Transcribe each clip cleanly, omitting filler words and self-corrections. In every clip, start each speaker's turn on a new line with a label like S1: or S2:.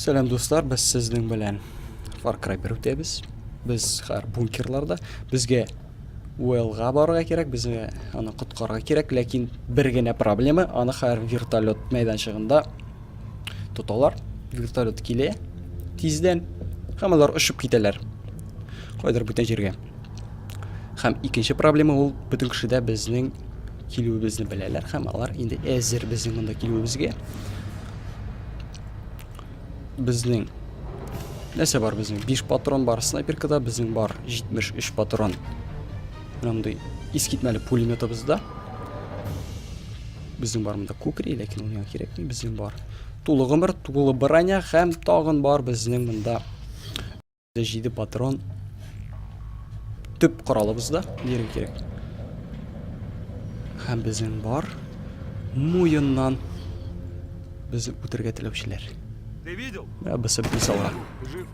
S1: Сәлам дуслар, без сезнең белән Far Cry 1 үтәбез. Без хәзер бункерларда. Безгә Уэлга барырга кирәк, безгә аны коткарырга кирәк, ләкин бер генә проблема, аны хәзер вертолет мәйданчыгында тоталар. Вертолет килә тиздән һәм алар очып китәләр. Кайдыр бүтән җиргә. Һәм икенче проблема ул бөтен кеше дә безнең килүебезне беләләр һәм алар инде әзер безнең монда килүебезгә. Безнең нәрсә бар безнең? 5 патрон бар снайперкада, безнең бар 73 патрон. Менә мондый искитмәле пулеметыбызда. Безнең бар монда кукри, ләкин ул миңа кирәкми. Безнең бар тулы гомер, тулы броня һәм тагын бар безнең монда 7 патрон төп коралыбыз да дияргә кирәк. Һәм безнең бар муеннан безне үтерергә теләүчеләр.
S2: Ты видел?
S1: Менә бусы мисалга.
S2: Жив.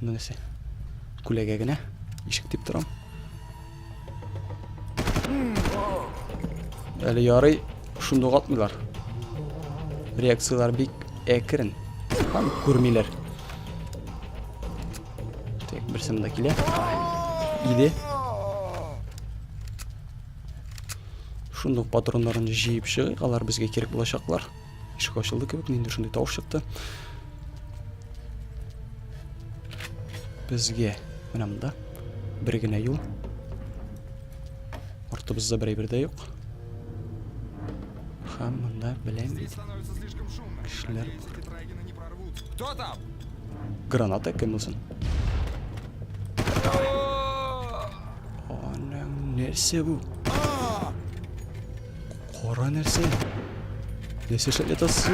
S1: Нәрсә? Күләгә генә ишек дип торам. Әле ярый шундук атмыйлар. Реакцияләр бик әкрен. Һәм күрмиләр. Так, берсе монда килә. Иде. Шундук патроннарын җыеп чыгыйк, алар безгә кирәк булачаклар. Ишек ачылды кебек, ниндидер шундый тавыш чыкты. Безгә менә монда бер генә юл. Артыбызда бер әйбер дә юк. Һәм монда беләм
S2: Здесь становится слишком шумно.
S1: Кешеләр
S2: Надеюсь, эти трагины не прорвутся. Кто там?
S1: Граната кем булсын? Аның нәрсә бу? Кара нәрсә? Нәрсә эшләп ятасыз?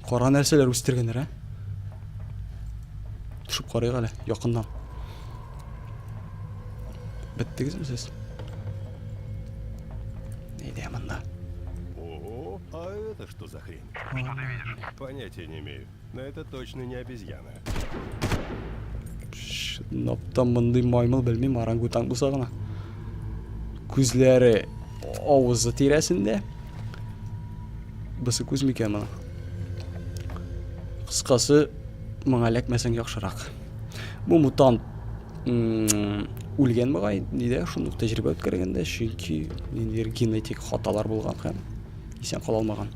S1: Кара нәрсәләр үстергәннәр, ә? Төшеп карыйк әле, якыннан. Беттегезме сез? Әйдә монда.
S3: Ого, а это что за хрень?
S2: Что ты видишь?
S3: Понятия не имею. Но это точно не обезьяна.
S1: Чынлап та мондый маймыл белмим, орангутанг булса гына. Күзләре авызы тирәсендә. Бусы күз микән моның? Кыскасы, моңа эләкмәсәң яхшырак. Бу мутант үлгән бугай, нидә шундук тәҗрибә үткәргәндә, чөнки ниндидер генетик хаталар булган һәм исән кала алмаган.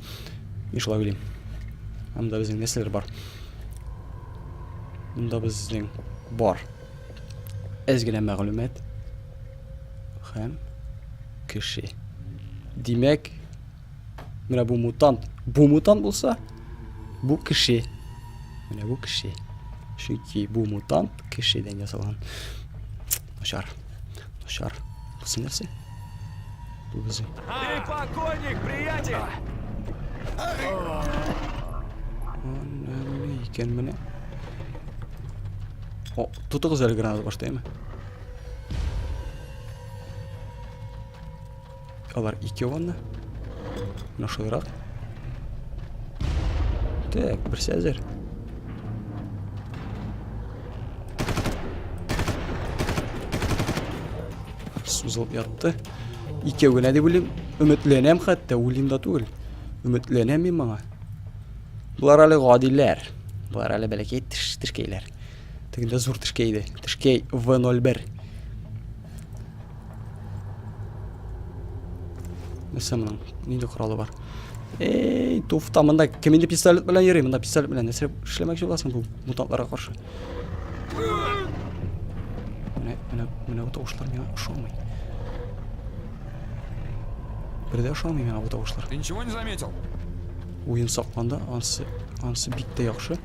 S1: Мин шулай уйлыйм. Анда безнең нәрсәләр бар? Монда безнең бар. Әз генә мәгълүмат һәм кеше. Димәк, менә бу мутант, бу мутант булса, бу кеше. Менә бу кеше. Чөнки бу мутант кешедән ясалган. Начар. Начар. Бусы нәрсә? Бу безнең.
S2: Ты покойник, приятель!
S1: Әнә икән менә. О, тотыгыз әле граната башта, әйме? Алар икәү анда. Менә шулайрак. Так, берсе әзер. Сузылып ятты. Икәү генә дип уйлыйм. Өметләнәм хәтта, уйлыйм да түгел. Өметләнәм мин моңа. Болар әле гадиләр. Болар әле бәләкәй теш, тешкәйләр. Тегендә зур тешкәй иде. Тешкәй В01. Нәрсә моның? Нинди коралы бар? Эй, туфта, монда кем инде пистолет белән йөри? Монда пистолет белән нәрсә эшләмәкче буласың бу мутантларга каршы? Менә, менә, менә бу тавышлар миңа ошамый. Бер дә ошамый миңа бу тавышлар.
S2: Ты ничего не заметил?
S1: Уен сакланды, ансы, ансы бик тә яхшы.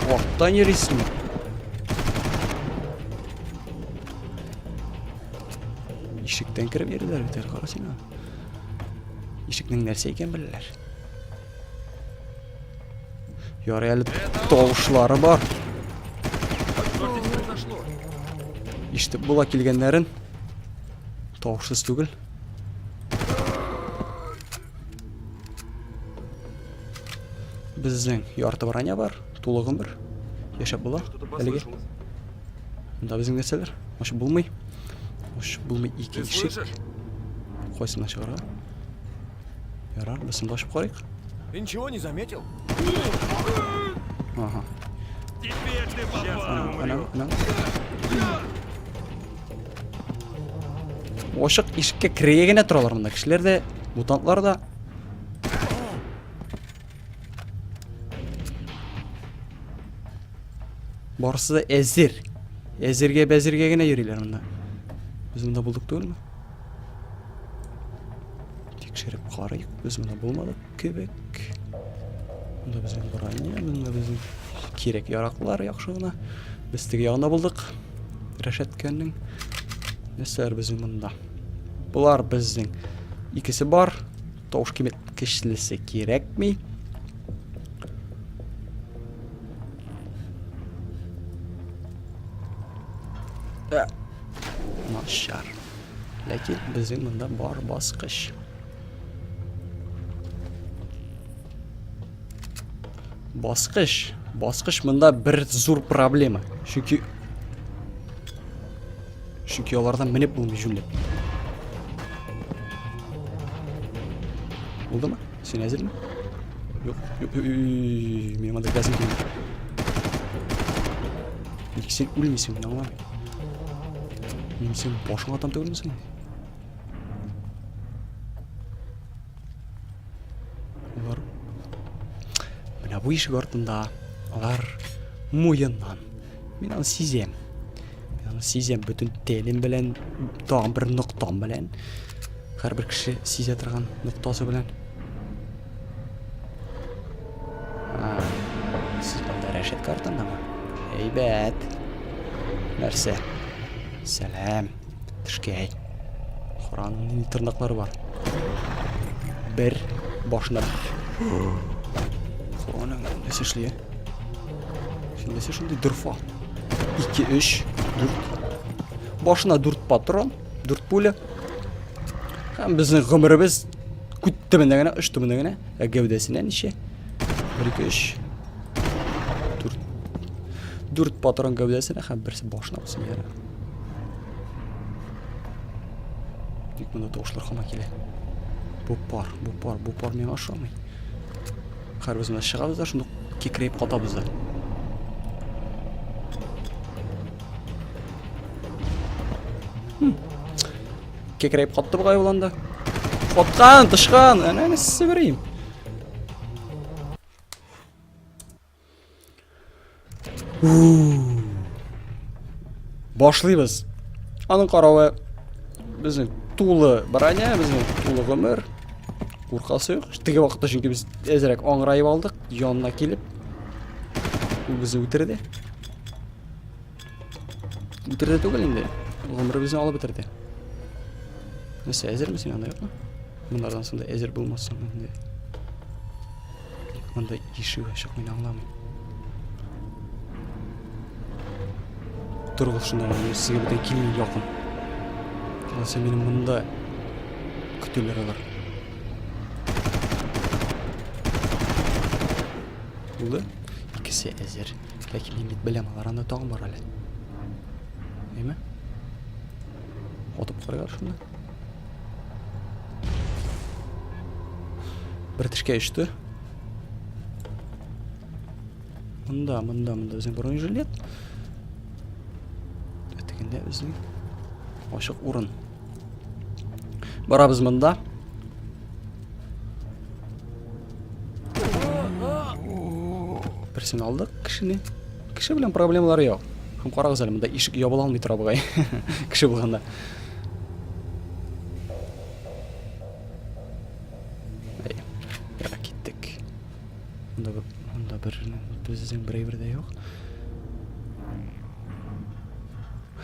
S1: Арттан йөрисеңме? Ишектән кереп йөриләр бит әле, кара син аны. Ишекнең нәрсә икәнен беләләр. Ярый әле тавышлары бар.
S2: Что здесь произошло?
S1: Ишетеп була килгәннәрен. Тавышсыз түгел. Безнең ярты броня бар, тулы гомер. Яшәп була.
S2: Что-то
S1: Әлегә.
S2: послышалось.
S1: Монда безнең нәрсәләр? Ачып булмый. Ачып булмый ике
S2: Ты
S1: ишек.
S2: слышишь?
S1: Кайсына чыгарга? Ярар, берсен дә ачып карыйк.
S2: Ты ничего не заметил?
S1: Ага.
S3: Теперь ты попал!
S1: Ана, ана. Ачык ишеккә керергә генә торалар монда. Кешеләр дә, мутантлар да. Барысы да әзер. Әзергә бәзергә генә йөриләр монда. Без монда булдык түгелме? Тикшереп карыйк. Без монда булмадык кебек. Монда безнең броня, монда безнең кирәк яраклар яхшы гына. Без теге ягында булдык. Рәшәткәнең. Нәрсәләр безнең монда? Болар безнең икесе бар. Тавыш киметкечлесе кирәкми. Ә, начар. Ләкин безнең монда бар баскыч. Баскыч. Баскыч монда бер зур проблема. Чөнки Чөнки алардан менеп булмый җүнләп. Булдымы? Син әзерме? Юк, юк, минем анда газым килми. Ник син үлмисең, мин аңламыйм. Мин син башыңа атам түгелме соң? Алар менә бу ишек артында алар муеннан. Мин аны сизәм. Мин аны сизәм бөтен тәнем белән, тагын бер ноктам белән. Һәрбер кеше сизә торган ноктасы белән. А, сез монда рәшәткә артындамы? Әйбәт. Нәрсә? Сәлам. Тешкәй. Кораның нинди тырнаклары бар. Бер башына. Кораның нәрсә эшли? Син нәрсә шундый дорфа? 2, 3, 4. Башына 4 патрон, 4 пуля. Һәм безнең гомеребез күт төбендә генә, оч төбендә генә. Ә гәүдәсенә ничә? 1, 2, 3, 4. 4 патрон гәүдәсенә һәм берсе башына булсын яра. Ник монда тавышлар һаман килә? Бу пар, бу пар, бу пар миңа ошамый. Хәзер без менә чыгабыз да шундук кикрәеп катабыз да. Кекрәеп катты бугай ул анда. Каткан, тышкан, әнә нәрсә берим. Башлыйбыз. Аның каравы безнең тулы броня, безнең тулы гомер. Куркасы юк. Теге вакытта чөнки без әзрәк аңгыраеп алдык, янына килеп. Ул безне үтерде. Үтерде түгел инде. Гомеребезне алып бетерде. Нәрсә, әзерме син анда юкмы? Мондардан соң да әзер булмассың инде. Монда ишек ачык, мин аңламыйм. Торыгыз шунда, мин сезгә бүтән килмим якын. Алайса мине монда көтәләр алар. Булды. Икесе әзер. Ләкин мин бит беләм, алар анда тагын бар әле. Әйме? Атып карыйлар шунда. Бер тешкә очты. Монда, монда, монда безнең бронежилет. Ә тегендә безнең ачык урын. Барабыз монда. Берсен алдык кешене. Кеше белән проблемалар юк. Һәм карагыз әле, монда ишек ябыла алмый тора бугай. Кеше булганда. Әй, яра киттек. Монда бер, монда бер безнең бер әйбер дә юк.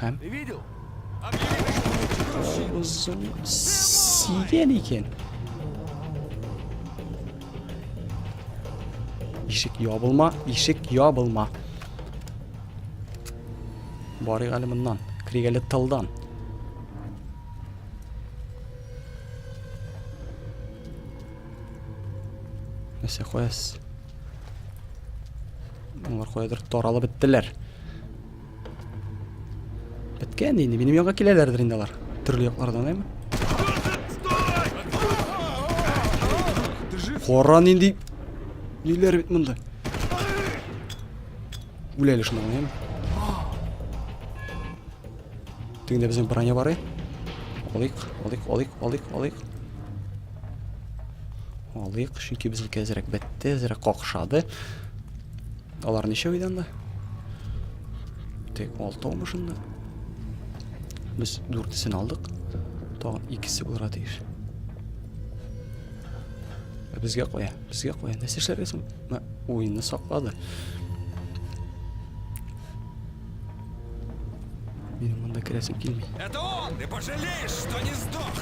S1: Һәм
S2: Ты видел?
S1: Озын сигән икән. Ишек ябылма, ишек ябылма. Барыйк әле моннан. Керик әле тылдан. Нәрсә куясыз? Алар каядыр таралып беттеләр. Беткән инде. Минем янга киләләрдер инде алар. Төрле яклардан, әйме? Кара нинди ниләр бит монда. Үлә әле шунда гына, Тегендә безнең броня бар, Алыйк, алыйк, алыйк, алыйк, алыйк. Алыйк, чөнки безнеке әзрәк бетте, әзрәк какшады. Алар ничәү иде анда? Тик алтаумы шунда? Без дүртесен алдык. Тагын икесе булырга тиеш. Ә безгә кая? Безгә кая? Нәрсә эшләргә соң? Мә, уенны саклады. Минем монда керәсем килми.
S2: Это он! Ты пожалеешь, что не сдох!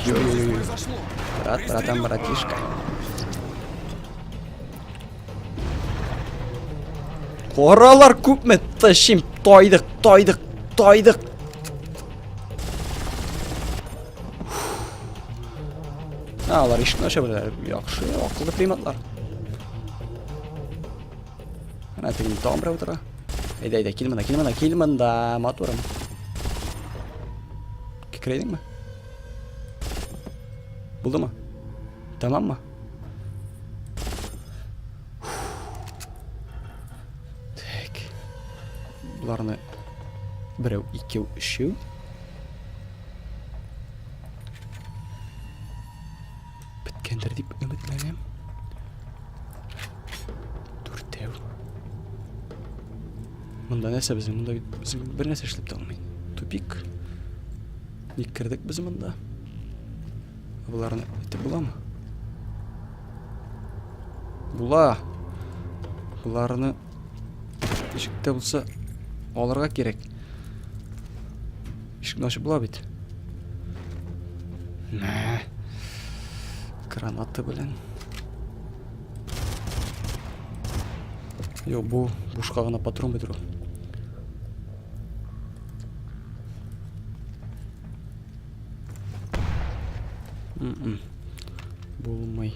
S1: Ой-ой-ой.
S2: Произошло!
S1: Брат, братан, братишка. Каралар күпме тышим, тайдык, тайдык, тайдык. А, алар ишекне ача беләләр. Яхшы, акыллы приматлар. Әнә тегендә тагын берәү утыра. Әйдә, әйдә, кил монда, кил монда, кил монда, матурым. Кекерәйдеңме? Булдымы? Тәмаммы? Так. Боларны берәү, икәү, өчәү. Беткәндер дип өметләнәм. Дүртәү. Монда нәрсә безнең? Монда бит безнең бер нәрсә эшләп тә алмый. Тупик. Ник кердек без монда? Боларны итеп буламы? Була. Боларны ничек тә булса алырга кирәк. Ишекне ачып була бит. Мә. Граната белән. Юк, бу бушка гына патрон бит ул. Булмый.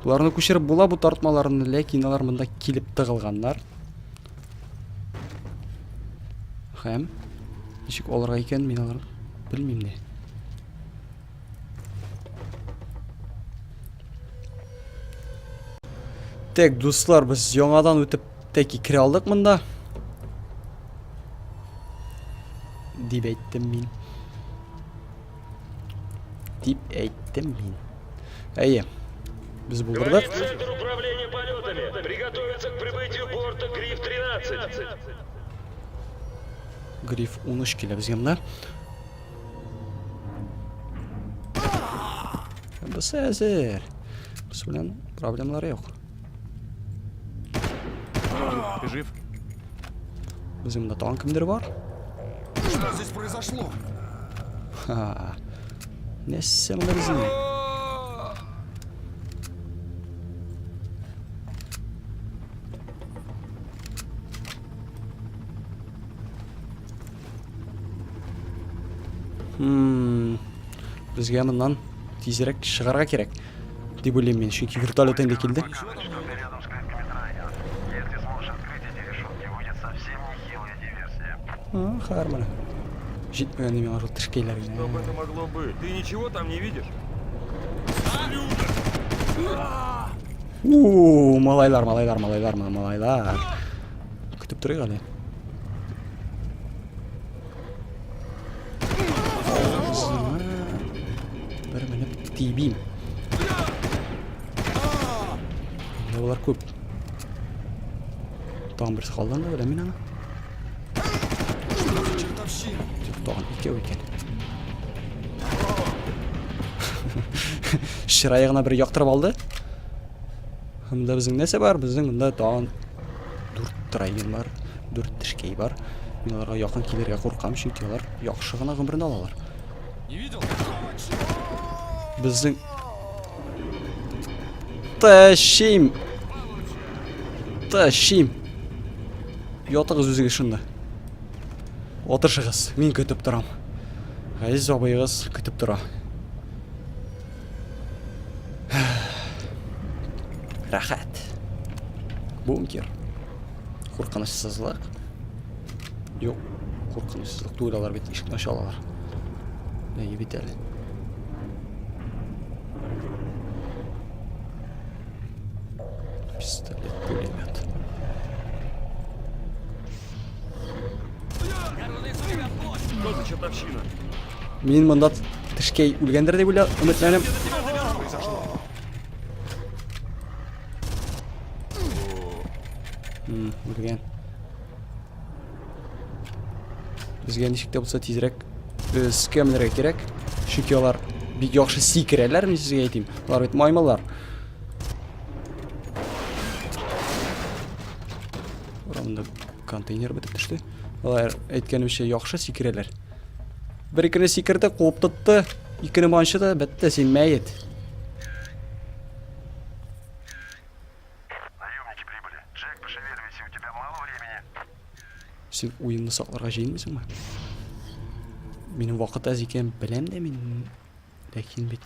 S1: Боларны күчереп була бу тартмаларны, ләкин алар монда килеп тыгылганнар. Һәм ничек алырга икән, мин аларны белмим дә. Так, дуслар, без яңадан үтеп тәки керә алдык монда. Дип әйттем мин. Дип әйттем мин. Әйе. Без булдырдык.
S4: Центр управления полетами. Приготовиться к прибытию борта Гриф-13.
S1: Гриф 13 килә безгә монда. Без әзер. Без белән проблемалар юк.
S3: Ты жив?
S1: Безнең монда тагын кемдер бар?
S2: Что здесь произошло?
S1: Ха. Нәрсә монда безнең? Хм. Безгә моннан тизрәк чыгарга кирәк. Дип уйлыйм мин, чөнки вертолет инде килде.
S5: Что ты рядом с клетками Трайгера. Если сможешь открыть эти решетки, будет совсем нехилая диверсия.
S1: А, хәер менә. Җитмәгән миңа шул тешкәйләр генә.
S4: Что бы это могло быть? Ты ничего там не видишь?
S1: У, малайлар, малайлар, малайлар, малайлар. Көтеп торыйк әле. Бер менеп тибим. Монда болар күп. Тагын берсе калды анда, беләм мин аны. Юк, тагын икәү икән. Чырае гына бер яктырып алды. Монда безнең нәрсә бар? Безнең монда тагын дүрт трайген бар, дүрт тешкәй бар. Мин аларга якын килергә куркам, чөнки алар яхшы гына гомерне алалар. Безнең Тащим! Тащим! Ятыгыз үзегез шунда. Атышыгыз, мин көтеп торам. Газиз абыегыз көтеп тора. Рәхәт. Бункер. Куркынычсызлык. Юк, куркынычсызлык түгел алар бит ишекне ача алалар. Әйе бит әле. Пистолет, пулемет.
S3: Что за чертовщина?
S1: Мин монда тешкәй үлгәндер дип уйла, өметләнәм. Үлгән. Безгә ничек тә булса тизрәк өскә менәргә кирәк. Чөнки алар бик яхшы сикерәләр, мин сезгә әйтим. Алар бит маймыллар. Урамда контейнер бетеп төште. Алар әйткәнемчә яхшы сикерәләр. Бер икене сикерде, куып тотты. Икене манчыды, бетте, син мәет.
S5: Наемники прибыли. Джек, пошевеливайся, у тебя мало времени.
S1: Син уенны сакларга җыенмыйсыңмы? Минем вакыт әз икәнен беләм дә мин. Ләкин бит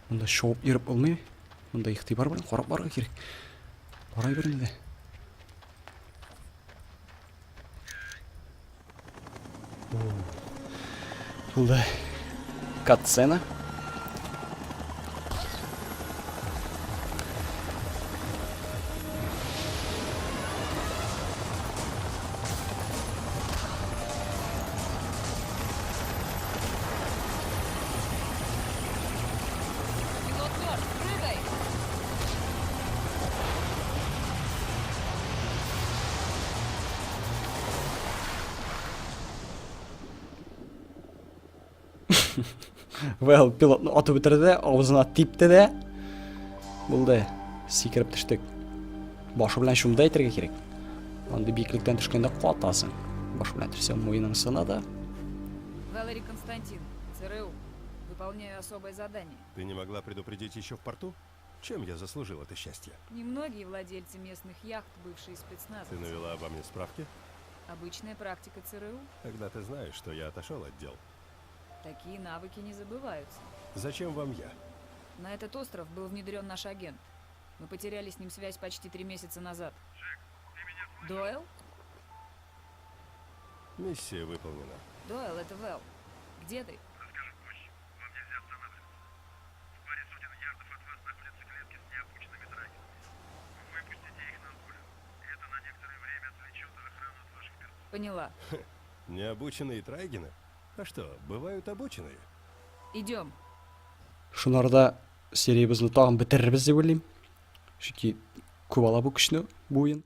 S1: монда шоуып йөреп булмый. Монда игътибар белән карап барырга кирәк. Барай бер инде. Булды. Катсцена.
S6: Пилот мертв, прыгай!
S1: Well, пилотны атып үтерде, авызына типте дә. Булды. Сикереп төштек. Башы белән чумды әйтергә кирәк. Андый биеклектән төшкәндә катасың. Баш белән төшсәң, муеның сына да.
S6: Валерий Константин, ЦРУ. Выполняю особое задание.
S7: Ты не могла предупредить еще в порту? Чем я заслужил это счастье?
S6: Немногие владельцы местных яхт, бывшие
S7: Ты
S6: спецназовцы.
S7: навела обо мне справки?
S6: Обычная практика ЦРУ.
S7: Тогда ты знаешь, что я отошел от дел.
S6: Такие навыки не забываются.
S7: Зачем вам я?
S6: На этот остров был внедрен наш агент. Мы потеряли с ним связь почти 3 месяца назад. Дойл?
S7: Миссия выполнена.
S6: Дойл, это Вэл. Где ты?
S5: Расскажу позже. Вам нельзя останавливаться. В паре сотен ярдов от вас находятся клетки с необученными драгерами. Выпустите их на волю. Это на некоторое время отвлечет охрану от ваших персон.
S6: Поняла.
S7: Необученные трайгены? А что, бывают обученные?
S6: Идем.
S1: Шунарда сериябезне тагын бетерербез дип уйлыйм. Чөнки күп ала бу көчне бу уен.